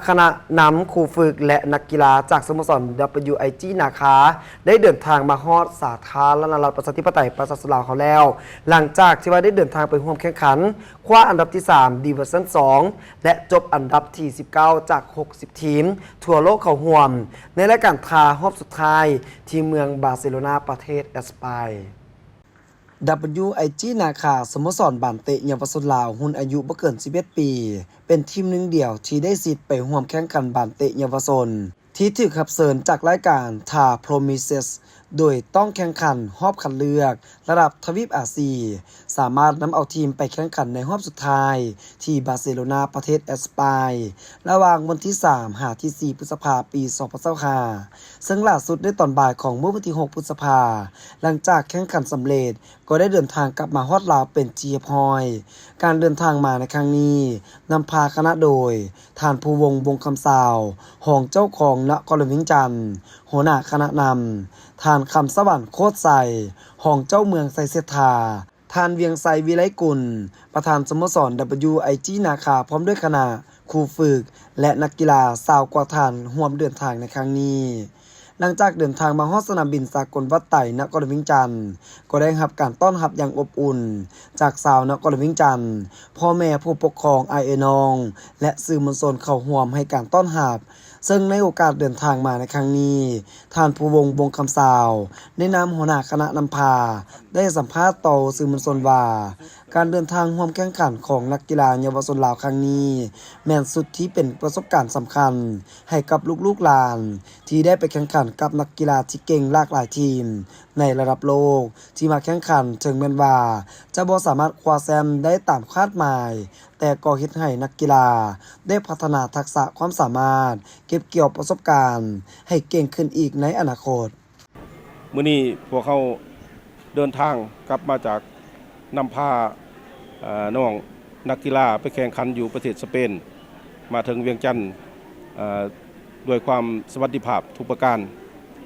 ຄະນະນຳ ຄູຝຶກ ແລະ ນັກກິລາຈາກສະໂມສອນ WIG ນາຄາ ໄດ້ເດີນທາງມາຮອດສາທາລະນະລັດ ປະຊາທິປະໄຕ ປະຊາຊົນລາວເຮົາແລ້ວ, ຫຼັງຈາກທີ່ວ່າໄດ້ເດີນທາງໄປຮ່ວມແຂ່ງຂັນ ຄວ້າອັນດັບທີສາມ ດິວິຊັນສອງ ແລະ ຈົບອັນດັບທີສິບເກົ້າ ຈາກຫົກສິບທີມທົ່ວໂລກເຂົ້າຮ່ວມ ໃນລາຍການທ້າຮອບສຸດທ້າຍທີ່ເມືອງບາເຊໂລນາ ປະເທດແອັດສະປາຍ. WIG ນາຄາ ສະໂມສອນບານເຕະເຍົາວະຊົນລາວ ຮຸ່ນອາຍຸບໍ່ເກີນສິບເອັດປີ ເປັນທີມໜຶ່ງດຽວທີ່ໄດ້ສິດໄປຮ່ວມແຂ່ງຂັນບານເຕະເຍົາວະຊົນ ທີ່ຖືກຮັບເຊີນຈາກລາຍການ Tha Promises ໂດຍຕ້ອງແຂ່ງຂັນຮອບຄັດເລືອກລະດັບທະວີບອາຊີ ສາມາດນຳເອົາທີມໄປແຂ່ງຂັນໃນຮອບສຸດທ້າຍທີ່ບາເຊໂລນາ ປະເທດແອັດສະປາຍ ລະຫວ່າງວັນທີສາມ ຫາ ທີສີ່ ພຶດສະພາ ປີສອງພັນຊາວຫ້າ ເຊິ່ງລ່າສຸດໃນຕອນບ່າຍຂອງມື້ວັນທີຫົກ ພຶດສະພາ ຫຼັງຈາກແຂ່ງຂັນສຳເລັດ ກໍໄດ້ເດີນທາງກັບມາຮອດລາວເປັນທີ່ຮຽບຮ້ອຍ. ການເດີນທາງມາໃນຄັ້ງນີ້ ນຳພາຄະນະໂດຍ ທ່ານ ພູວົງ ວົງຄຳຊາວ ຮອງເຈົ້າຄອງນະຄອນຫຼວງວຽງຈັນ, ຫົວໜ້າຄະນະນຳ ທ່ານ ຄຳສະຫວັນ ໂຄດໄຊ ຮອງເຈົ້າເມືອງໄຊເສດຖາ, ທ່ານ ວຽງໄຊ ວິໄລກຸນ ປະທານສະໂມສອນ WIG ນາຄາ ພ້ອມດ້ວຍຄະນະ, ຄູຝຶກ ແລະ ນັກກິລາຊາວກວ່າທ່ານຮ່ວມເດີນທາງໃນຄັ້ງນີ້. ຫຼັງຈາກເດີນທາງມາຮອດສະໜາມບິນສາກົນວັດໄຕ ນະຄອນຫຼວງວຽງຈັນ ກໍໄດ້ຮັບການຕ້ອນຮັບຢ່າງອົບອຸ່ນຈາກຊາວນະຄອນຫຼວງວຽງຈັນ, ພໍ່ແມ່ຜູ້ປົກຄອງ, ອ້າຍເອື້ອຍນ້ອງ ແລະ ສື່ມວນຊົນເຂົ້າຮ່ວມໃຫ້ການຕ້ອນຮັບ. ເຊິ່ງໃນໂອກາດເດີນທາງມາໃນຄັ້ງນີ້, ທ່ານ ພູວົງ ວົງຄຳຊາວ ໃນນາມຫົວໜ້າຄະນະນຳພາ ໄດ້ໃຫ້ສຳພາດຕໍ່ສື່ມວນຊົນວ່າ, ການເດີນທາງຮ່ວມແຂ່ງຂັນຂອງນັກກິລາເຍົາວະຊົນລາວຄັ້ງນີ້ ແມ່ນສຸດທີ່ເປັນປະສົບການສຳຄັນໃຫ້ກັບລູກໆຫຼານ ທີ່ໄດ້ໄປແຂ່ງຂັນກັບນັກກິລາທີ່ເກັ່ງຫຼາກຫຼາຍທີມໃນລະດັບໂລກ ທີ່ມາແຂ່ງຂັນ, ເຖິງແມ່ນວ່າຈະບໍ່ສາມາດຄວ້າແຊ້ມໄດ້ຕາມຄາດໝາຍ, ແຕ່ກໍເຮັດໃຫ້ນັກກິລາໄດ້ພັດທະນາທັກສະຄວາມສາມາດ, ເກັບກ່ຽວປະສົບການໃຫ້ເກັ່ງຂຶ້ນອີກໃນອະນາຄົດ. ມື້ນີ້ພວກເຮົາເດີນທາງກັບມາຈາກນຳພາ ເອີ ນ້ອງນັກກິລາໄປແຂ່ງຂັນຢູ່ປະເທດສະເປນ ມາເຖິງວຽງຈັນ ເອີ ດ້ວຍຄວາມສະຫວັດດີພາບທຸກປະການ.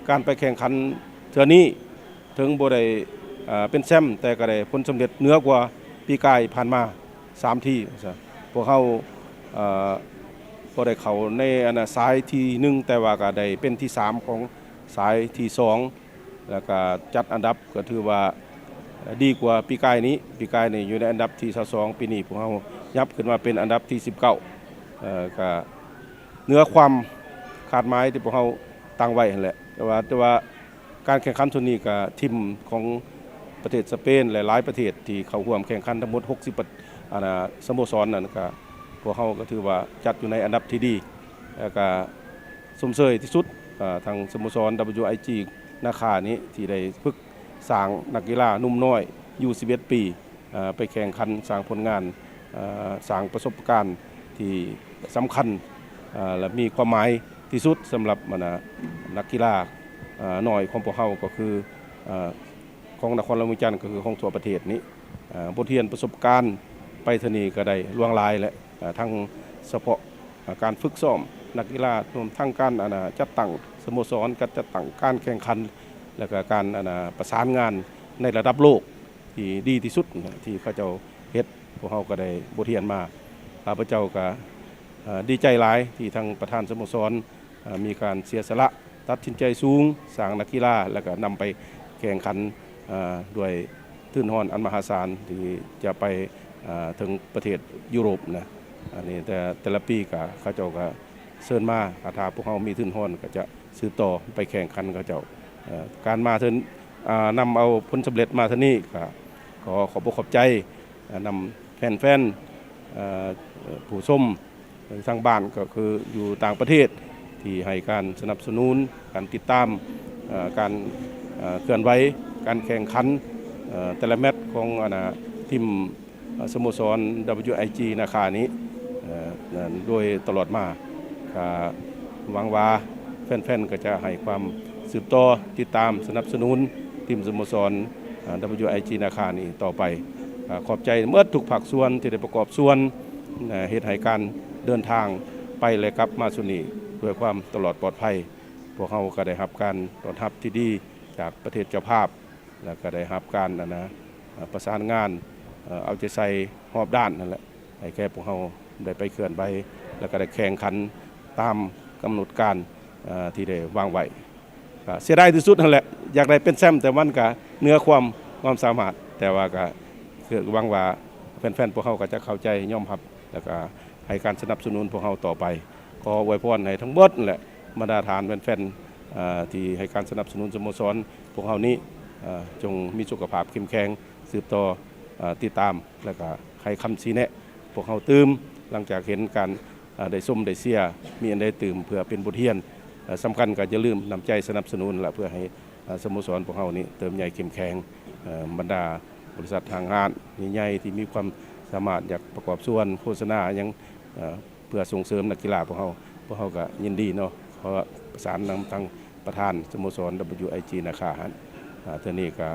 ການໄປແຂ່ງຂັນເທື່ອນີ້ ເຖິງບໍ່ໄດ້ ເອີ ເປັນແຊ້ມ ແຕ່ກໍໄດ້ຜົນສຳເລັດເໜືອກວ່າປີກາຍຜ່ານມາ ສາມທີວ່າຊະ. ພວກເຮົາ ເອີ ບໍ່ໄດ້ເຂົ້າໃນອັນນະສາຍທີໜຶ່ງ ແຕ່ວ່າກໍໄດ້ເປັນທີສາມຂອງສາຍທີສອງ ແລ້ວກໍຈັດອັນດັບກໍຖືວ່າດີກວ່າປີກາຍນີ້. ປີກາຍນີ້ຢູ່ໃນອັນດັບທີຊາວສອງ ປີນີ້ພວກເຮົາຫຍັບຂຶ້ນມາເປັນອັນດັບທີສິບເກົ້າ ເອີ ກໍເໜືອຄວາມຄາດໝາຍທີ່ພວກເຮົາຕັ້ງໄວ້ຫັ້ນແຫຼະ. ແຕ່ວ່າ ແຕ່ວ່າ ການແຂ່ງຂັນຊຸດນີ້ກໍທີມຂອງປະເທດສະເປນ ແລະ ຫຼາຍປະເທດທີ່ເຂົ້າຮ່ວມແຂ່ງຂັນທັງໝົດຫົກສິບປະ ອັນນະ ສະໂມສອນນັ້ນ ກໍພວກເຮົາກໍຖືວ່າຈັດຢູ່ໃນອັນດັບທີ່ດີ ແລ້ວກໍຊົມເຊີຍທີ່ສຸດ ອາ ທາງສະໂມສອນ WIG ນາຄານີ້ ທີ່ໄດ້ຝຶກສ້າງນັກກິລາໜຸ່ມນ້ອຍ ຢູ່ສິບເອັດປີ ອາ ໄປແຂ່ງຂັນສ້າງຜົນງານ ອາ ສ້າງປະສົບການທີ່ສຳຄັນ ອາ ແລະ ມີຄວາມໝາຍທີ່ສຸດສຳລັບ ອັນນະ ນັກກິລາ ອາ ນ້ອຍຂອງພວກເຮົາ ກໍຄື ອາ ຂອງນະຄອນຫຼວງວຽງຈັນ ກໍຄືຂອງທົ່ວປະເທດນີ້. ອາ ບົດຮຽນປະສົບການໄປເທື່ອນີ້ກໍໄດ້ຫຼວງຫຼາຍແຫຼະ ອາ ທັງສະເພາະ ອາ ການຝຶກຊ້ອມນັກກິລາ ລວມທັງການ ອັນນະ ຈັດຕັ້ງສະໂມສອນ, ການຈັດຕັ້ງການແຂ່ງຂັນ ແລ້ວກໍການ ອັນນະ ປະສານງານໃນລະດັບໂລກ ທີ່ດີທີ່ສຸດນະ ທີ່ເຂົາເຈົ້າເຮັດ, ພວກເຮົາກໍໄດ້ບົດຮຽນມາ. ຂ້າພະເຈົ້າກໍ ເອີ ດີໃຈຫຼາຍທີ່ທາງປະທານສະໂມສອນ ເອີ ມີການເສຍສະຫຼະ ຕັດສິນໃຈສູງ ສ້າງນັກກິລາ ແລ້ວກໍນຳໄປແຂ່ງຂັນ ເອີ ດ້ວຍທຶນຮອນອັນມະຫາສານ ທີ່ຈະໄປ ເອີ ເຖິງປະເທດຢູໂຣບນະ. ອັນນີ້ແຕ່ ແຕ່ລະປີກໍ ເຂົາເຈົ້າກໍ ເຊີນມາ ຖ້າພວກເຮົາມີທຶນຮອນກໍຈະສືບຕໍ່ໄປແຂ່ງຂັນເຂົາເຈົ້າ. ເອີ ການມາເທື່ອ ອາ ນຳເອົາຜົນສຳເລັດມາເທື່ອນີ້ ກໍຂໍຂອບອົກຂອບໃຈ ນຳແຟນໆ ເອີ ຜູ້ຊົມທາງບ້ານ ກໍຄືຢູ່ຕ່າງປະເທດ ທີ່ໃຫ້ການສະໜັບສະໜູນ ການຕິດຕາມ ເອີ ການ ເອີ ເຄື່ອນໄຫວ ການແຂ່ງຂັນ ເອີ ແຕ່ລະແມັດຂອງ ອັນນະ ທີມ ສະໂມສອນ WIG ນາຄານີ້ ເອີ ໂດຍຕະຫຼອດມາ. ກໍຫວັງວ່າແຟນໆ ກໍຈະໃຫ້ຄວາມສືບຕໍ່ ຕິດຕາມ ສະໜັບສະໜູນທີມສະໂມສອນ WIG ນາຄານີ້ຕໍ່ໄປ. ກໍຂອບໃຈໝົດທຸກພາກສ່ວນທີ່ໄດ້ປະກອບສ່ວນ ເຮັດໃຫ້ການເດີນທາງໄປ ແລະ ກັບມາຊຸດນີ້ດ້ວຍຄວາມຕະຫຼອດປອດໄພ. ພວກເຮົາກໍໄດ້ຮັບການຕ້ອນຮັບທີ່ດີຈາກປະເທດເຈົ້າພາບ ແລ້ວກໍໄດ້ຮັບການ ອັນນະ ປະສານງານ ເອົາໃຈໃສ່ຮອບດ້ານນັ້ນແຫຼະ ໃຫ້ແກ່ພວກເຮົາໄດ້ໄປເຄື່ອນໄຫວ ແລ້ວກໍໄດ້ແຂ່ງຂັນ ຕາມກຳນົດການ ເອີ ທີ່ໄດ້ວາງໄວ້. ກໍເສຍດາຍທີ່ສຸດຫັ້ນແຫຼະ ຢາກໄດ້ເປັນແຊ້ມ ແຕ່ມັນກໍເໜືອຄວາມ ຄວາມສາມາດ, ແຕ່ວ່າກໍຫວັງວ່າແຟນໆ ພວກເຮົາກໍຈະເຂົ້າໃຈ ຍອມຮັບ ແລ້ວກໍໃຫ້ການສະໜັບສະໜູນພວກເຮົາຕໍ່ໄປ. ຂໍອວຍພອນໃຫ້ທັງໝົດນັ້ນແຫຼະ ບັນດາທ່ານແຟນໆ ເອີ ທີ່ໃຫ້ການສະໜັບສະໜູນສະໂມສອນພວກເຮົານີ້ ເອີ ຈົ່ງມີສຸຂະພາບເຂັ້ມແຂງ ສືບຕໍ່ ເອີ ຕິດຕາມ ແລ້ວກໍໃຫ້ຄຳຊີ້ແນະພວກເຮົາຕື່ມ ຫຼັງຈາກເຫັນການ ເອີ ໄດ້ຊົມໄດ້ເຊຍ ມີອັນໃດຕື່ມເພື່ອເປັນບົດຮຽນ. ເອີ ສຳຄັນກໍຢ່າລືມນ້ຳໃຈສະໜັບສະໜູນລະ ເພື່ອໃຫ້ ເອີ ສະໂມສອນພວກເຮົານີ້ເຕີບໃຫຍ່ເຂັ້ມແຂງ. ເອີ ບັນດາບໍລິສັດຫ້າງຮ້ານໃຫຍ່ໆ ທີ່ມີຄວາມສາມາດຢາກປະກອບສ່ວນໂຄສະນາຫຍັງ ເອີ ເພື່ອສົ່ງເສີມນັກກິລາພວກເຮົາ, ພວກເຮົາກໍຍິນດີເນາະ ເພາະປະສານນຳທາງປະທານສະໂມສອນ WIG ນາຄາຫັ້ນ. ອາ ເທື່ອນີ້ກໍ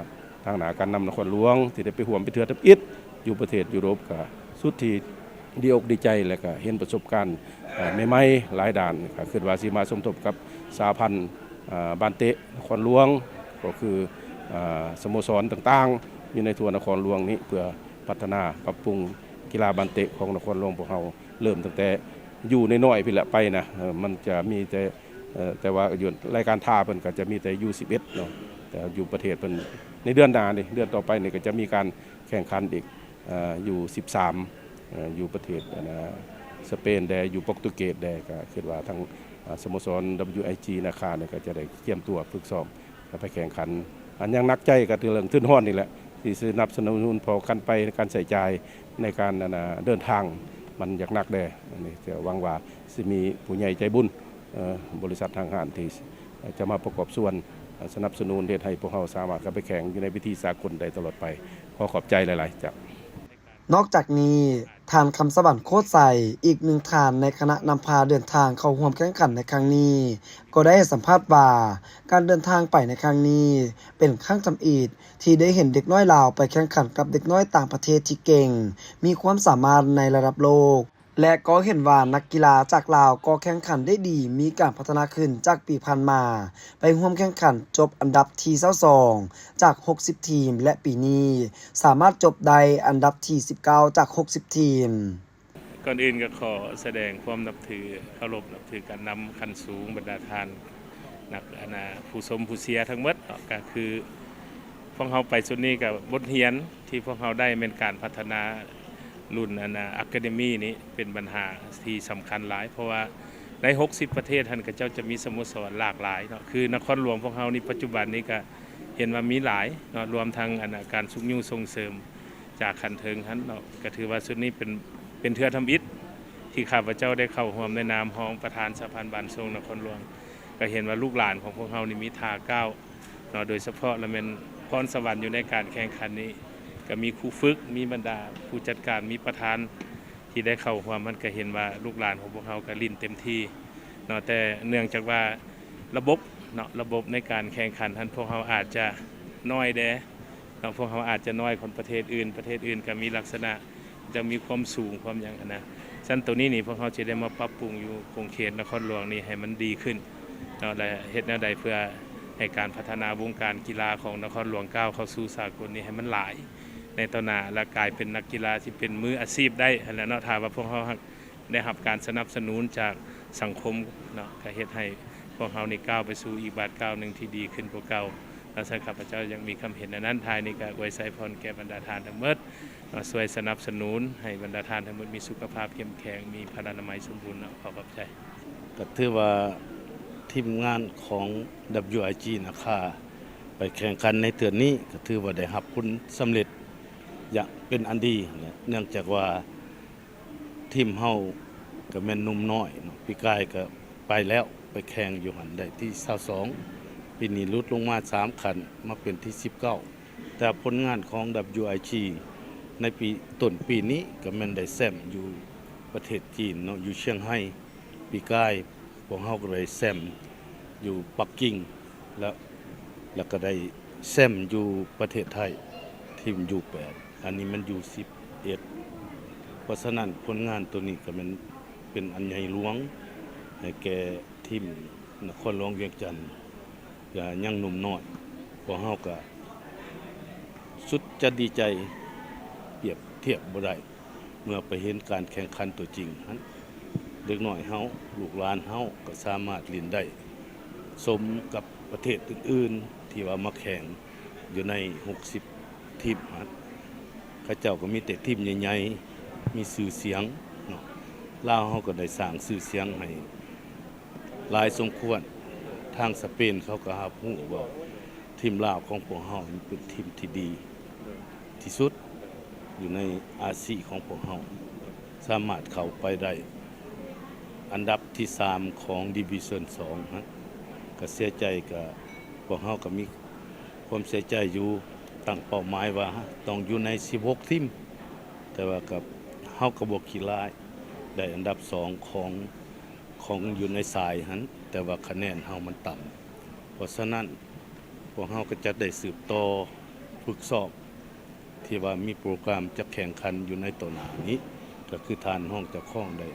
ທາງໜ້າການນຳນະຄອນຫຼວງທີ່ໄດ້ໄປຮ່ວມເປັນເທື່ອທຳອິດຢູ່ປະເທດຢູໂຣບ ກໍສຸດທີ່ດີອົກດີໃຈ ແລະ ກໍເຫັນປະສົບການ ເອີ ໃໝ່ໆ ຫຼາຍດ້ານ, ກໍຄິດວ່າຊິມາສົມທົບກັບສະຫະພັນ ເອີ ບານເຕະນະຄອນຫຼວງ ກໍຄື ເອີ ສະໂມສອນຕ່າງໆ ຢູ່ໃນທົ່ວນະຄອນຫຼວງນີ້ ເພື່ອພັດທະນາປັບປຸງກິລາບານເຕະຂອງນະຄອນຫຼວງພວກເຮົາ. ເລີ່ມຕັ້ງແຕ່ຢູ່ນ້ອຍໆ ພີ້ແຫຼະໄປນະ ເອີ ມັນຈະມີແຕ່ ເອີ ແຕ່ວ່າຢູ່ລາຍການຖ້າເພິ່ນກໍຈະມີແຕ່ ຢູສິບເອັດ ເນາະ ແຕ່ຢູ່ປະເທດເພິ່ນໃນເດືອນໜ້ານີ້ ເດືອນຕໍ່ໄປນີ້ກໍຈະມີການແຂ່ງຂັນອີກ ເອີ ຢູສິບສາມ ເອີ ຢູ່ປະເທດ ອັນນາ ສະເປນແດ່ ຢູ່ໂປຣຕຸເກດແດ່. ກໍຄິດວ່າທາງ ເອີ ສະໂມສອນ WIG ນາຄານີ້ກໍຈະໄດ້ກຽມຕົວຝຶກຊ້ອມ ກໍໄປແຂ່ງຂັນ. ອັນຍັງໜັກໃຈກໍຄືເລື່ອງທຶນຮອນນີ້ແຫຼະ ທີ່ສະໜັບສະໜູນ ເພາະຄັນໄປໃນການໃຊ້ຈ່າຍໃນການ ອັນນາ ເດີນທາງ ມັນຢາກໜັກແດ່. ອັນນີ້ກໍຫວັງວ່າຊິມີຜູ້ໃຫຍ່ໃຈບຸນ ເອີ ບໍລິສັດຫ້າງຮ້ານທີ່ຈະມາປະກອບສ່ວນ ເອີ ສະໜັບສະໜູນ ເຮັດໃຫ້ພວກເຮົາສາມາດເຂົ້າໄປແຂ່ງຢູ່ໃນເວທີສາກົນໄດ້ຕະຫຼອດໄປ. ຂໍຂອບໃຈຫຼາຍໆ ເຈົ້າ. ນອກຈາກນີ້, ທ່ານ ຄຳສະຫວັນ ໂຄດໄຊ ອີກໜຶ່ງທ່ານໃນຄະນະນຳພາເດີນທາງເຂົ້າຮ່ວມແຂ່ງຂັນໃນຄັ້ງນີ້ ກໍໄດ້ໃຫ້ສຳພາດວ່າ ການເດີນທາງໄປໃນຄັ້ງນີ້ ເປັນຄັ້ງທຳອິດທີ່ໄດ້ເຫັນເດັກນ້ອຍລາວໄປແຂ່ງຂັນກັບເດັກນ້ອຍຕ່າງປະເທດທີ່ເກັ່ງ, ມີຄວາມສາມາດໃນລະດັບໂລກ ແລະ ກໍເຫັນວ່ານັກກິລາຈາກລາວກໍແຂ່ງຂັນໄດ້ດີ, ມີການພັດທະນາຂຶ້ນຈາກປີຜ່ານມາ, ໄປຮ່ວມແຂ່ງຂັນຈົບອັນດັບທີຊາວສອງ ຈາກຫົກສິບທີມ ແລະ ປີນີ້ສາມາດຈົບໄດ້ອັນດັບທີສິບເກົ້າ ຈາກຫົກສິບທີມ. ກ່ອນອື່ນກໍຂໍສະແດງຄວາມນັບຖື ເຄົາລົບນັບຖືການນຳຂັ້ນສູງ ບັນດາທ່ານ ນັກ ອັນນາ ຜູ້ຊົມຜູ້ເຊຍທັງໝົດເນາະ. ກໍຄືພວກເຮົາໄປຊຸດນີ້ກໍບົດຮຽນທີ່ພວກເຮົາໄດ້ແມ່ນການພັດທະນາລຸ້ນ ອັນນາ ອາຄາເດມີນີ້ເປັນບັນຫາທີ່ສຳຄັນຫຼາຍ, ເພາະວ່າໃນຫົກສິບປະເທດຫັ້ນ ເຂົາເຈົ້າຈະມີສະໂມສອນຫຼາກຫຼາຍເນາະ. ຄືນະຄອນຫຼວງພວກເຮົານີ້ ປັດຈຸບັນນີ້ກໍເຫັນວ່າມີຫຼາຍເນາະ, ລວມທັງ ອັນນາ ການຊຸກຍູ້ສົ່ງເສີມ ຈາກຂັ້ນເທິງຫັ້ນເນາະ. ກໍຖືວ່າຊຸດນີ້ເປັນ ເປັນເທື່ອທຳອິດທີ່ຂ້າພະເຈົ້າໄດ້ເຂົ້າຮ່ວມໃນນາມຮອງປະທານສະຫະພັນບານສົ່ງນະຄອນຫຼວງ. ກໍເຫັນວ່າລູກຫຼານຂອງພວກເຮົານີ້ມີທ່າກ້າວເນາະ, ໂດຍສະເພາະລະແມ່ນພອນສະຫວັນຢູ່ໃນການແຂ່ງຂັນນີ້ ກໍມີຄູຝຶກ, ມີບັນດາຜູ້ຈັດການ, ມີປະທານທີ່ໄດ້ເຂົ້າຮ່ວມຫັ້ນ, ກໍເຫັນວ່າລູກຫຼານຂອງພວກເຮົາກໍຫຼິ້ນເຕັມທີ່ເນາະ. ແຕ່ເນື່ອງຈາກວ່າລະບົບເນາະ, ລະບົບໃນການແຂ່ງຂັນຫັ້ນ ພວກເຮົາອາດຈະນ້ອຍແດ່ ເນາະ, ພວກເຮົາອາດຈະນ້ອຍກວ່າປະເທດອື່ນ, ປະເທດອື່ນກໍມີລັກສະນະ ຈະມີຄວາມສູງຄວາມຫຍັງຫັ້ນນະ. ຊັ້ນໂຕນີ້ນີ້ ພວກເຮົາຈະໄດ້ມາປັບປຸງຢູ່ຂົງເຂດນະຄອນຫຼວງນີ້ໃຫ້ມັນດີຂຶ້ນເນາະ ແລະ ເຮັດແນວໃດເພື່ອໃຫ້ການພັດທະນາວົງການກິລາຂອງນະຄອນຫຼວງກ້າວເຂົ້າສູ່ສາກົນນີ້ໃຫ້ມັນຫຼາຍໃນຕໍ່ໜ້າ ແລະ ກາຍເປັນນັກກິລາທີ່ເປັນມືອາຊີບໄດ້ຫັ້ນແຫຼະເນາະ. ຖ້າວ່າພວກເຮົາຫາກ ໄດ້ຮັບການສະໜັບສະໜູນຈາກສັງຄົມເນາະ, ກໍເຮັດໃຫ້ພວກເຮົານີ້ກ້າວໄປສູ່ອີກບາດກ້າວໜຶ່ງທີ່ດີຂຶ້ນກວ່າເກົ່າ. ແລ້ວຊັ້ນຂ້າພະເຈົ້າຍັງມີຄຳເຫັນອັນນັ້ນ. ທ້າຍນີ້ກໍອວຍໄຊພອນແກ່ບັນດາທ່ານທັງໝົດເນາະ, ຊ່ວຍສະໜັບສະໜູນໃຫ້ບັນດາທ່ານທັງໝົດມີສຸຂະພາບເຂັ້ມແຂງ, ມີພະລານາໄມສົມບູນເນາະ. ຂໍຂອບໃຈ. ກໍຖືວ່າທີມງານຂອງ WIG ນາຄາ ໄປແຂ່ງຂັນໃນເທື່ອນີ້ ກໍຖືວ່າໄດ້ຮັບຜົນສຳເລັດຢ່າງເປັນອັນດີແຫຼະ, ເນື່ອງຈາກວ່າ ທີມເຮົາກໍແມ່ນໜຸ່ມນ້ອຍເນາະ, ປີກາຍກໍໄປແລ້ວ ໄປແຂ່ງຢູ່ຫັ້ນໄດ້ທີຊາວສອງ, ປີນີ້ຫຼຸດລົງມາສາມຂັ້ນ ມາເປັນທີສິບເກົ້າ. ແຕ່ຜົນງານຂອງ WIG ໃນປີ ຕົ້ນປີນີ້ກໍແມ່ນໄດ້ແຊ້ມຢູ່ປະເທດຈີນເນາະ, ຢູ່ຊຽງໄຮ້. ປີກາຍພວກເຮົາກໍໄດ້ແຊ້ມຢູ່ປັກກິ່ງ ແລ້ວ ແລ້ວກໍໄດ້ແຊ້ມຢູ່ປະເທດໄທ ທີມຢູແປດ ອັນນີ້ມັນຢູສິບເອັດ. ເພາະສະນັ້ນ ຜົນງານໂຕນີ້ກໍແມ່ນເປັນອັນໃຫຍ່ຫຼວງໃຫ້ແກ່ທີມນະຄອນຫຼວງວຽງຈັນ ກໍຍັງໜຸ່ມນ້ອຍ. ພວກເຮົາກໍສຸດຈະດີໃຈ ປຽບທຽບບໍ່ໄດ້ ເມື່ອໄປເຫັນການແຂ່ງຂັນຕົວຈິງຫັ້ນ. ເດັກນ້ອຍເຮົາ ລູກຫຼານເຮົາກໍສາມາດຫຼິ້ນໄດ້ ສົມກັບປະເທດອື່ນໆ ທີ່ວ່າມາແຂ່ງຢູ່ໃນຫົກສິບທີມຫັ້ນ. ເຂົາເຈົ້າກໍມີແຕ່ທີມໃຫຍ່ໆ ມີຊື່ສຽງເນາະ. ລາວເຮົາກໍໄດ້ສ້າງຊື່ສຽງໃຫ້ຫຼາຍສົມຄວນ. ທາງສະເປນເຂົາກໍຮັບຮູ້ວ່າທີມລາວຂອງພວກເຮົານີ້ເປັນທີມທີ່ດີ ທີ່ສຸດຢູ່ໃນອາຊີຂອງພວກເຮົາ ສາມາດເຂົ້າໄປໄດ້ອັນດັບທີສາມຂອງດີວິຊັນສອງຫັ້ນ. ກະເສຍໃຈ ກະພວກເຮົາກະມີຄວາມເສຍໃຈຢູ່, ຕັ້ງເປົ້າໝາຍວ່າຕ້ອງຢູ່ໃນສິບຫົກທີມ, ແຕ່ວ່າກະ ເຮົາກະບໍ່ຂີ້ຮ້າຍ ໄດ້ອັນດັບສອງຂອງ ຂອງຢູ່ໃນສາຍຫັ້ນ, ແຕ່ວ່າຄະແນນເຮົາມັນຕ່ຳ. ເພາະສະນັ້ນ ພວກເຮົາກໍຈະໄດ້ສືບຕໍ່ຝຶກຊ້ອມ ທີ່ວ່າມີໂປຣແກຣມຈະແຂ່ງຂັນຢູ່ໃນຕໍ່ໜ້ານີ້ ກໍຄືທ່ານຮອງເຈົ້າຄອງໄດ້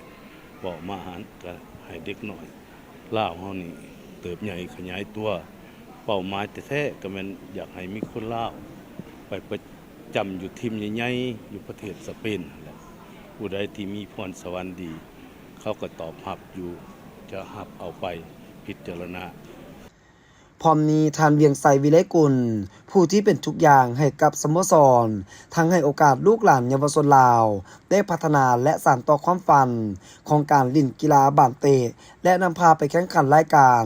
ເວົ້າມາຫັ້ນ, ກໍໃຫ້ເດັກນ້ອຍລາວເຮົານີ້ເຕີບໃຫຍ່ຂະຫຍາຍຕົວ. ເປົ້າໝາຍແທ້ໆກໍແມ່ນຢາກໃຫ້ມີຄົນລາວໄປປະຈຳຢູ່ທີມໃຫຍ່ໆ ຢູ່ປະເທດສະເປນຫັ້ນແຫຼະ. ຜູ້ໃດທີ່ມີພອນສະຫວັນດີ ເຂົາກໍຕອບຮັບຢູ່ ຈະຮັບເອົາໄປພິຈາລະນາ. ພ້ອມນີ້ ທ່ານ ວຽງໄຊ ວິໄລກຸນ ຜູ້ທີ່ເປັນທຸກຢ່າງໃຫ້ກັບສະໂມສອນ ທັງໃຫ້ໂອກາດລູກຫຼານເຍົາວະຊົນລາວ ໄດ້ພັດທະນາ ແລະ ສານຕໍ່ຄວາມຝັນຂອງການຫຼິ້ນກິລາບານເຕະ ແລະ ນຳພາໄປແຂ່ງຂັນລາຍການ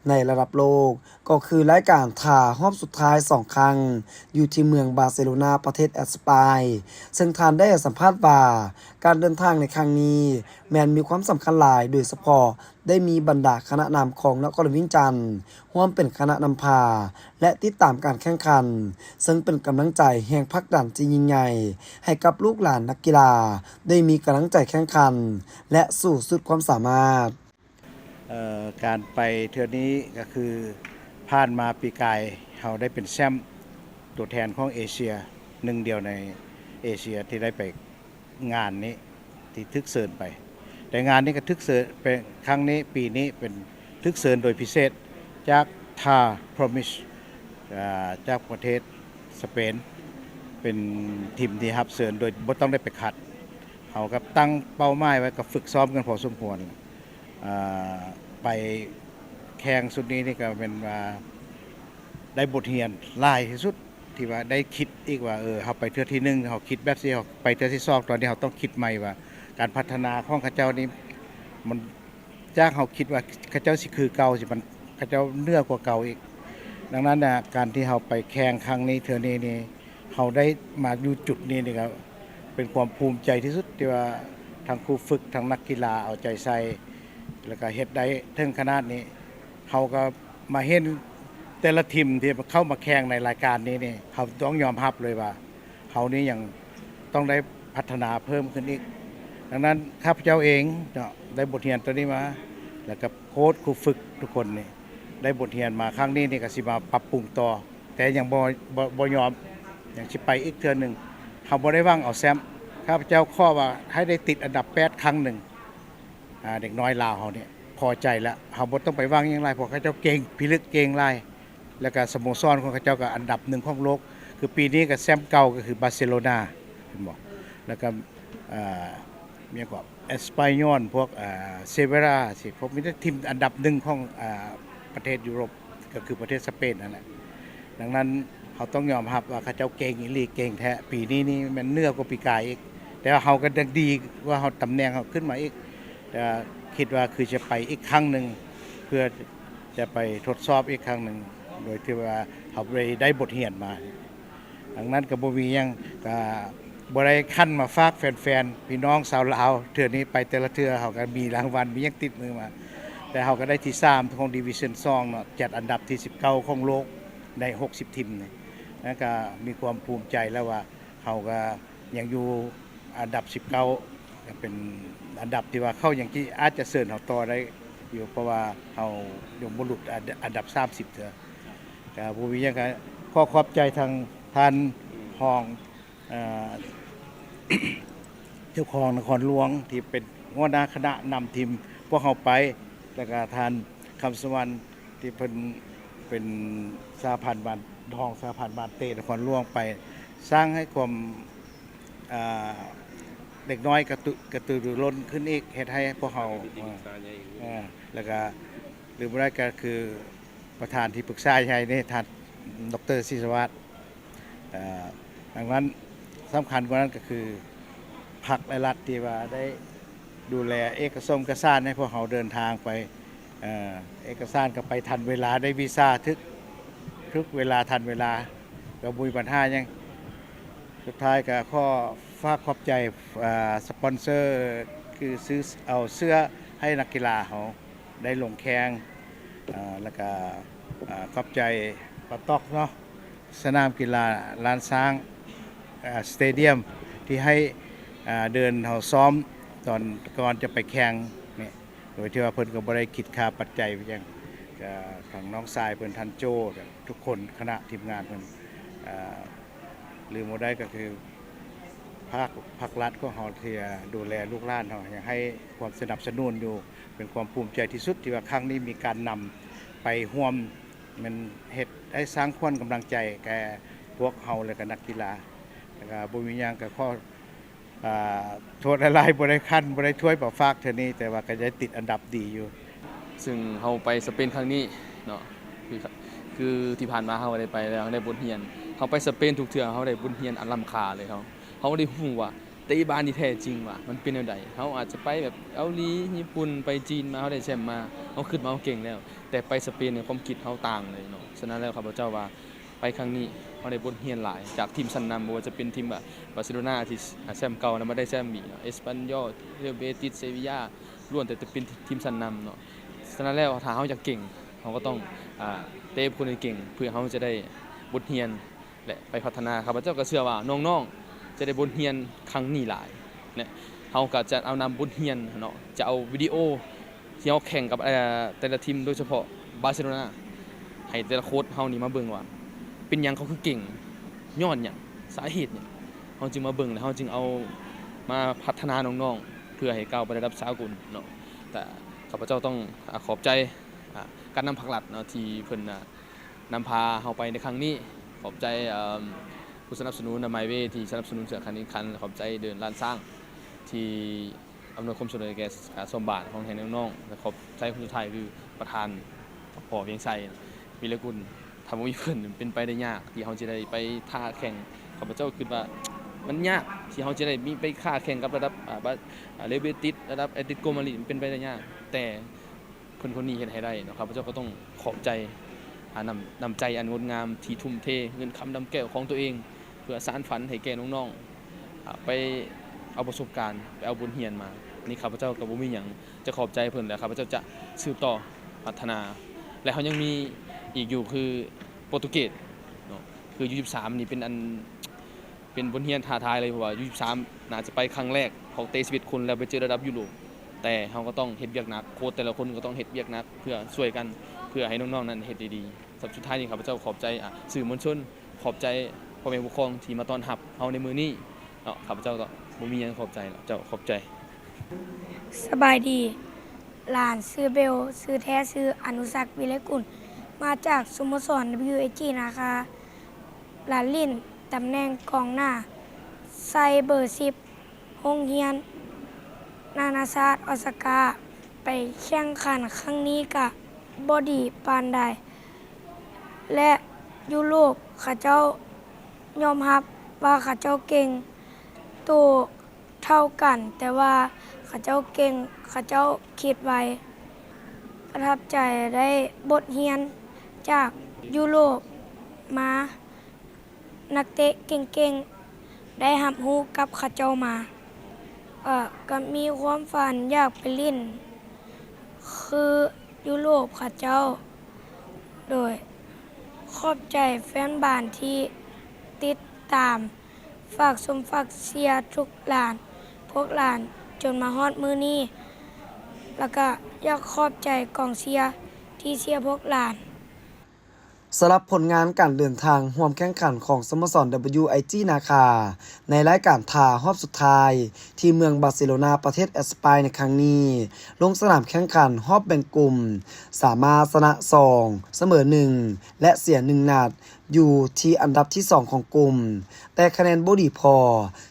ໃນລະດັບໂລກ, ກໍຄືລາຍການທ້າຮອບສຸດທ້າຍສອງຄັ້ງ ຢູ່ທີ່ເມືອງບາເຊໂລນາ ປະເທດແອັດສະປາຍ, ເຊິ່ງທ່ານໄດ້ໃຫ້ສຳພາດວ່າ ການເດີນທາງໃນຄັ້ງນີ້ແມ່ນມີຄວາມສຳຄັນຫຼາຍ, ໂດຍສະເພາະ ໄດ້ມີບັນດາຄະນະນຳຂອງນະຄອນຫຼວງວຽງຈັນ ຮ່ວມເປັນຄະນະນຳພາ ແລະ ຕິດຕາມການແຂ່ງຂັນ, ເຊິ່ງເປັນກຳລັງໃຈແຮງຜັກດັນທີ່ຍິ່ງໃຫຍ່ ໃຫ້ກັບລູກຫຼານນັກກິລາ ໄດ້ມີກຳລັງໃຈແຂ່ງຂັນ ແລະ ສູ້ສຸດຄວາມສາມາດ. ເອີ ການໄປເທື່ອນີ້ກໍຄື ຜ່ານມາປີກາຍເຮົາໄດ້ເປັນແຊ້ມຕົວແທນຂອງເອເຊຍ ໜຶ່ງດຽວໃນເອເຊຍທີ່ໄດ້ໄປ ງານນີ້ທີ່ຖືກເຊີນໄປ, ແຕ່ງານນີ້ກໍຖືກເຊີນເປັນຄັ້ງນີ້, ປີນີ້ເປັນຖືກເຊີນໂດຍພິເສດຈາກ Tha Promise ອາ ຈາກປະເທດສະເປນ, ເປັນທີມທີ່ຮັບເຊີນໂດຍບໍ່ຕ້ອງໄດ້ໄປຄັດ. ເຮົາກໍຕັ້ງເປົ້າໝາຍໄວ້ ກໍຝຶກຊ້ອມກັນພໍສົມຄວນ. ອາ ໄປແຂ່ງຊຸດນີ້ນີ້ກໍແມ່ນວ່າໄດ້ບົດຮຽນຫຼາຍທີ່ສຸດ ທີ່ວ່າໄດ້ຄິດອີກວ່າ ເອີ ເຮົາໄປເທື່ອທີໜຶ່ງ ເຮົາຄິດແບບຊີ້, ເຮົາໄປເທື່ອທີສອງ ຕອນນີ້ເຮົາຕ້ອງຄິດໃໝ່ວ່າ ການພັດທະນາຂອງເຂົາເຈົ້ານີ້ ມັນ ຈາກເຮົາຄິດວ່າເຂົາເຈົ້າຊິຄືເກົ່າ ຊິມັນ ເຂົາເຈົ້າເໜືອກວ່າເກົ່າອີກ. ດັ່ງນັ້ນນະ ການທີ່ເຮົາໄປແຂ່ງຄັ້ງນີ້ ເທື່ອນີ້ນີ້ ເຮົາໄດ້ມາຢູ່ຈຸດນີ້ນີ້ກໍເປັນຄວາມພູມໃຈທີ່ສຸດ ທີ່ວ່າທັງຄູຝຶກ ທັງນັກກິລາເອົາໃຈໃສ່ ແລ້ວກໍເຮັດໄດ້ເຖິງຂະໜາດນີ້. ເຮົາກໍມາເຫັນແຕ່ລະທີມທີ່ເຂົ້າມາແຂ່ງໃນລາຍການນີ້ນີ້ ເຮົາຕ້ອງຍອມຮັບເລີຍວ່າ ເຮົານີ້ຍັງຕ້ອງໄດ້ພັດທະນາເພີ່ມຂຶ້ນອີກ. ດັ່ງນັ້ນ ຂ້າພະເຈົ້າເອງເນາະ ໄດ້ບົດຮຽນຕົວນີ້ມາ ແລ້ວກໍໂຄດ ຄູຝຶກທຸກຄົນນີ້ ໄດ້ບົດຮຽນມາ. ຄັ້ງນີ້ນີ້ກໍຊິມາປັບປຸງຕໍ່ ແຕ່ຍັງບໍ່ ບໍ່ ບໍ່ຍອມ ຍັງຊິໄປອີກເທື່ອໜຶ່ງ. ເຮົາບໍ່ໄດ້ຫວັງເອົາແຊ້ມ, ຂ້າພະເຈົ້າຂໍວ່າໃຫ້ໄດ້ຕິດອັນດັບແປດຄັ້ງໜຶ່ງ ອາ ເດັກນ້ອຍລາວເຮົານີ້ພໍໃຈແລ້ວ. ເຮົາບໍ່ຕ້ອງໄປຫວັງຫຍັງຫຼາຍ ເພາະເຂົາເຈົ້າເກັ່ງ, ພິລຶກເກັ່ງຫຼາຍ, ແລ້ວກະສະໂມສອນຂອງເຂົາເຈົ້າກະອັນດັບໜຶ່ງຂອງໂລກ. ຄືປີນີ້ກະແຊ້ມເກົ່າກໍຄືບາເຊໂລນາ ເຫັນບໍ່? ແລ້ວກະ ອາ ມີຫຍັງເກາະ ເອສປາຍອນ ພວກ ອາ ເຊເວຣາ ຊິ ພວກມີແຕ່ທີມອັນດັບໜຶ່ງຂອງ ອາ ປະເທດຢູໂຣບ ກໍຄືປະເທດສະເປນນັ້ນແຫຼະ. ດັ່ງນັ້ນ ເຮົາຕ້ອງຍອມຮັບວ່າເຂົາເຈົ້າເກັ່ງອີ່ຫຼີ, ເກັ່ງແທ້. ປີນີ້ນີ້ແມ່ນເໜືອກວ່າປີກາຍອີກ, ແຕ່ວ່າເຮົາກໍຍັງດີກວ່າເຮົາ ຕຳແໜ່ງເຮົາຂຶ້ນມາອີກ. ແຕ່ຄິດວ່າຄືຈະໄປອີກຄັ້ງໜຶ່ງ ເພື່ອຈະໄປທົດສອບອີກຄັ້ງໜຶ່ງ ໂດຍທີ່ວ່າເຮົາໄດ້ ໄດ້ບົດຮຽນມາ. ດັ່ງນັ້ນກໍບໍ່ມີຫຍັງ, ກໍບໍ່ໄດ້ຂັນມາຝາກແຟນໆ ພີ່ນ້ອງຊາວລາວ. ເທື່ອນີ້ໄປແຕ່ລະເທື່ອ ເຮົາກໍມີລາງວັນ ມີຫຍັງຕິດມືມາ. ແຕ່ເຮົາກໍໄດ້ທີສາມຂອງດີວິຊັນສອງເນາະ, ຈັດອັນດັບທີສິບເກົ້າຂອງໂລກໃນຫົກສິບທີມນີ້. ນັ້ນກໍມີຄວາມພູມໃຈແລ້ວວ່າ ເຮົາກໍຍັງຢູ່ອັນດັບສິບເກົ້າ ກໍເປັນອັນດັບທີ່ວ່າເຂົາຍັງຊິ ອາດຈະເຊີນເຮົາຕໍ່ໄດ້ຢູ່ ເພາະວ່າເຮົາຍັງບໍ່ຫຼຸດອັນ ອັນດັບສາມສິບເທື່ອ. ກໍບໍ່ມີຫຍັງ, ກໍຂໍຂອບໃຈທາງທ່ານຮອງ ເອີ ເຈົ້າຄອງນະຄອນຫຼວງ ທີ່ເປັນຫົວໜ້າຄະນະນຳທີມພວກເຮົາໄປ, ແລ້ວກໍທ່ານ ຄຳສະຫວັນ ທີ່ເພິ່ນເປັນສະຫະພັນບານ ຮອງສະຫະພັນບານເຕະນະຄອນຫຼວງໄປ, ສ້າງໃຫ້ຄວາມ ອ່າ ເດັກນ້ອຍກະຕຸ ກະຕືລືລົ້ນຂຶ້ນອີກ ເຮັດໃຫ້ພວກເຮົາ ເອີ ແລ້ວກະລືມບໍ່ໄດ້ກະຄືປະທານທີ່ປຶກສາໃຫຍ່ນີ້ ທ່ານ ດອກເຕີ ສີສະຫວາດ ເອີ ດັ່ງນັ້ນ ສຳຄັນກວ່ານັ້ນກະຄືພັກ ແລະ ລັດທີ່ວ່າໄດ້ດູແລເອກະສົງເອກະສານໃຫ້ພວກເຮົາເດີນທາງໄປ ເອີ ເອກະສານກະໄປທັນເວລາ ໄດ້ວີຊາຖືກ ຖືກເວລາ ທັນເວລາ ກະບໍ່ມີບັນຫາຫຍັງ. ສຸດທ້າຍກະຂໍຝາກຂອບໃຈ ເອີ ສະປອນເຊີ ຄືຊື້ ເອົາເສື້ອໃຫ້ນັກກິລາເຮົາໄດ້ລົງແຂ່ງ ເອີ ແລ້ວກະ ເອີ ຂອບໃຈປາຕອກເນາະ ສະໜາມກິລາລ້ານຊ້າງ ເອີ ສະເຕດຽມ ທີ່ໃຫ້ ເອີ ເດີ່ນເຮົາຊ້ອມຕອນກ່ອນຈະໄປແຂ່ງນີ້ ໂດຍທີ່ວ່າເພິ່ນກໍບໍ່ໄດ້ຄິດຄ່າປັດໄຈຫຍັງ ກະທາງນ້ອງຊາຍເພິ່ນ ທ່ານໂຈ້ ແລະ ທຸກຄົນ ຄະນະທີມງານເພິ່ນ ເອີ ລືມບໍ່ໄດ້ກໍຄືພາກ ພາກລັດຂອງເຮົາທີ່ ເອີ ດູແລລູກຫຼານເຮົາ ຍັງໃຫ້ຄວາມສະໜັບສະໜູນຢູ່ ເປັນຄວາມພູມໃຈທີ່ສຸດທີ່ວ່າຄັ້ງນີ້ມີການນຳໄປຮ່ວມ ແມ່ນເຮັດໃຫ້ສ້າງຂວັນກຳລັງໃຈແກ່ພວກເຮົາ ແລະ ກະນັກກິລາ ແລ້ວກະບໍ່ມີຫຍັງ ກະຂໍ ອ່າ ໂທດຫຼາຍໆ ບໍ່ໄດ້ຄັນ ບໍ່ໄດ້ຖ້ວຍມາຝາກເທື່ອນີ້ ແຕ່ວ່າກໍໄດ້ຕິດອັນດັບດີຢູ່. ຊຶ່ງເຮົາໄປສະເປນຄັ້ງນີ້ເນາະ ຄື ຄືທີ່ຜ່ານມາເຮົາກໍໄດ້ໄປແລ້ວ ເຮົາໄດ້ບົດຮຽນ ເຮົາໄປສະເປນທຸກເທື່ອ ເຮົາໄດ້ບົດຮຽນອັນລ້ຳຄ່າເລີຍ ເຮົາ ເຮົາໄດ້ຮູ້ວ່າເຕະບານທີ່ແທ້ຈິງວ່າມັນເປັນແນວໃດ ເຮົາອາດຈະໄປແບບເກົາຫຼີ ຍີ່ປຸ່ນ ໄປຈີນມາ ເຮົາໄດ້ແຊ້ມມາ ເຮົາຄິດວ່າເຮົາເກັ່ງແລ້ວ ແຕ່ໄປສະເປນນີ້ຄວາມຄິດເຮົາຕ່າງເລີຍເນາະ. ສະນັ້ນແລ້ວ ຂ້າພະເຈົ້າວ່າ ໄປຄັ້ງນີ້ເຮົາໄດ້ບົດຮຽນຫຼາຍຈາກທີມຊັ້ນນຳ ບໍ່ວ່າຈະເປັນທີມບາ ບາເຊໂລນາທີ່ ອາ ແຊ້ມເກົ່ານຳມາໄດ້ແຊ້ມອີກເນາະ ເອສປານຢໍ ເຣອັລເບຕິດ ເຊວິຢາ ລ້ວນແຕ່ເປັນທີມຊັ້ນນຳເນາະ. ສະນັ້ນແລ້ວ ຖ້າເຮົາຢາກເກັ່ງ ເຮົາກໍຕ້ອງ ອາ ເຕະກັບຄົນເກັ່ງ ເພື່ອເຮົາຈະໄດ້ບົດຮຽນ ແລະ ໄປພັດທະນາ. ຂ້າພະເຈົ້າກໍເຊື່ອວ່ານ້ອງໆຈະໄດ້ບົດຮຽນຄັ້ງນີ້ຫຼາຍ ແລະ ເຮົາກໍຈະເອົານຳບົດຮຽນເນາະ ຈະເອົາວິດີໂອ ທີ່ເຮົາແຂ່ງກັບ ເອີ ແຕ່ລະທີມ ໂດຍສະເພາະບາເຊໂລນາ ໃຫ້ແຕ່ລະໂຄດເຮົານີ້ມາເບິ່ງວ່າ ເປັນຫຍັງເຂົາຄືເກັ່ງ ຍ້ອນຫຍັງ ສາເຫດຫຍັງ ເຮົາຈຶ່ງມາເບິ່ງ ແລະ ເຮົາຈຶ່ງເອົາມາພັດທະນານ້ອງໆ ເພື່ອໃຫ້ກ້າວໄປລະດັບສາກົນເນາະ. ແຕ່ຂ້າພະເຈົ້າຕ້ອງ ອາ ຂອບໃຈ ອາ ການນຳພັກລັດເນາະ ທີ່ເພິ່ນ ອາ ນຳພາເຮົາໄປໃນຄັ້ງນີ້. ຂອບໃຈ ເອີ ຜູ້ສະໜັບສະໜູນ ນຳມາຍເວ ທີ່ສະໜັບສະໜູນເສື້ອການແຂ່ງຂັນ ແລະ ຂອບໃຈເດີ່ນລ້ານຊ້າງ ທີ່ ອຳນວຍຄວາມສະດວກແກ່ການຊ້ອມບານຂອງໃຫ້ນ້ອງໆ ແລະ ຂອບໃຈຄົນສຸດທ້າຍຄືປະທານ ພໍ່ວຽງໄຊ ວິລະກຸນ. ຖ້າບໍ່ມີເພິ່ນ ເປັນໄປໄດ້ຍາກທີ່ເຮົາຈະໄດ້ໄປທ້າແຂ່ງ. ຂ້າພະເຈົ້າຄິດວ່າມັນຍາກທີ່ເຮົາຈະໄດ້ມີໄປທ້າແຂ່ງກັບລະດັບ ອາ ບາ ອາ ເຣເບຕິດ ລະດັບແອດເລຕິໂກມາດຣິດ ເປັນໄປໄດ້ຍາກ ແຕ່ ເພິ່ນຄົນນີ້ເຮັດໃຫ້ໄດ້ເນາະ. ຂ້າພະເຈົ້າກໍຕ້ອງຂອບໃຈ ອາ ນ້ຳ ນ້ຳໃຈອັນງົດງາມທີ່ທຸ່ມເທເງິນຄຳດຳແກ້ວຂອງຕົວເອງ ເພື່ອສານຝັນໃຫ້ແກ່ນ້ອງໆ ອາ ໄປເອົາປະສົບການ ໄປເອົາບົດຮຽນມາ. ນີ້ຂ້າພະເຈົ້າກໍບໍ່ມີຫຍັງຈະຂອບໃຈເພິ່ນ ແລະ ຂ້າພະເຈົ້າຈະສືບຕໍ່ພັດທະນາ ແລະ ເຮົາຍັງມີອີກຢູ່ຄືໂປຣຕຸເກດເນາະ ຄືຢູສິບສາມນີ້ເປັນອັນ ເປັນບົດຮຽນທ້າທາຍເລີຍ ເພາະວ່າຢູສິບສາມໜ້າຈະໄປຄັ້ງແລກ ເພາະເຕະສິບເອັດຄົນແລ້ວໄປເຈີລະດັບຢູໂຣບ ແຕ່ເຮົາກໍຕ້ອງເຮັດວຽກໜັກ ໂຄ້ດແຕ່ລະຄົນກໍຕ້ອງເຮັດວຽກໜັກເພື່ອຊ່ວຍກັນ ເພື່ອໃຫ້ນ້ອງໆນັ້ນເຮັດໄດ້ດີ. ສຳ ສຸດທ້າຍນີ້ຂ້າພະເຈົ້າຂອບໃຈ ອາ ສື່ມວນຊົນ ຂອບໃຈພໍ່ແມ່ຜູ້ປົກຄອງທີ່ມາຕ້ອນຮັບເຮົາໃນມື້ນີ້ເນາະ. ຂ້າພະເຈົ້າກໍບໍ່ມີຫຍັງ ຂອບໃຈແລ້ວ ເຈົ້າ ຂອບໃຈ. ສະບາຍດີ ຫຼານຊື່ເບວ ຊື່ແທ້ຊື່ອະນຸສັກ ວິໄລກຸນ ມາຈາກສະໂມສອນ WAG ນາຄາ ລານຫຼິ້ນ ຕຳແໜ່ງກອງໜ້າ ໃສ່ເບີສິບ ໂຮງຮຽນນານາຊາດອອສາກາ. ໄປແຂ່ງຂັນຄັ້ງນີ້ກະບໍ່ດີປານໃດ ແລະ ຢູໂຣບເຂົາເຈົ້າຍອມຮັບວ່າເຂົາເຈົ້າເກັ່ງ ໂຕເທົ່າກັນ ແຕ່ວ່າເຂົາເຈົ້າເກັ່ງ ເຂົາເຈົ້າຄິດໄວ. ປະທັບໃຈໄດ້ບົດຮຽນຈາກຢູໂຣບມາ. ນັກເຕະເກັ່ງໆ ໄດ້ຮັບຮູ້ກັບເຂົາເຈົ້າມາ ເອີ ກໍມີຄວາມຝັນຢາກໄປຫຼິ້ນຄືຢູໂຣບເຂົາເຈົ້າ. ໂດຍ ຂອບໃຈແຟນບານທີ່ຕິດຕາມ ຝາກຊົມຝາກເຊຍທຸກຫຼານ ພວກຫຼານຈົນມາຮອດມື້ນີ້ ແລ້ວກະຢາກຂອບໃຈກອງເຊຍທີ່ເຊຍພວກຫຼານ. ສຳລັບຜົນງານການເດີນທາງຮ່ວມແຂ່ງຂັນຂອງສະໂມສອນ WIG ນາຄາ ໃນລາຍການທ້າຮອບສຸດທ້າຍ ທີ່ເມືອງບາເຊໂລນາ ປະເທດແອັດສະປາຍໃນຄັ້ງນີ້ ລົງສະໜາມແຂ່ງຂັນຮອບແບ່ງກຸ່ມ ສາມາດຊະນະສອງ ສະເໝີໜຶ່ງ ແລະ ເສຍໜຶ່ງນັດ ຢູ່ທີ່ອັນດັບທີສອງຂອງກຸ່ມ ແຕ່ຄະແນນບໍ່ດີພໍ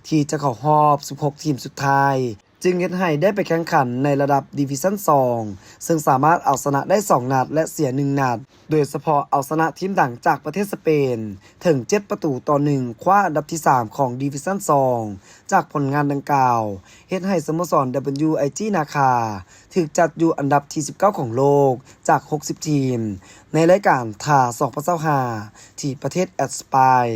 ທີ່ຈະເຂົ້າຮອບສິບຫົກທີມສຸດທ້າຍ ຈຶ່ງເຮັດໃຫ້ໄດ້ໄປແຂ່ງຂັນໃນລະດັບ Division ສອງ ເຊິ່ງສາມາດເອົາຊະນະໄດ້ສອງນັດ ແລະ ເສຍໜຶ່ງນັດ ໂດຍສະເພາະເອົາຊະນະທີມດັງຈາກປະເທດສະເປນເຖິງເຈັດປະຕູຕໍ່ໜຶ່ງ ຄວ້າອັນດັບທີສາມຂອງ Division ສອງ ຈາກຜົນງານດັ່ງກ່າວ ເຮັດໃຫ້ສະໂມສອນ WIG ນາຄາ ຖືກຈັດຢູ່ອັນດັບທີສິບເກົ້າຂອງໂລກ ຈາກຫົກສິບທີມ ໃນລາຍການ TAR ສອງພັນຊາວຫ້າ ທີ່ປະເທດແອັດສະປາຍ.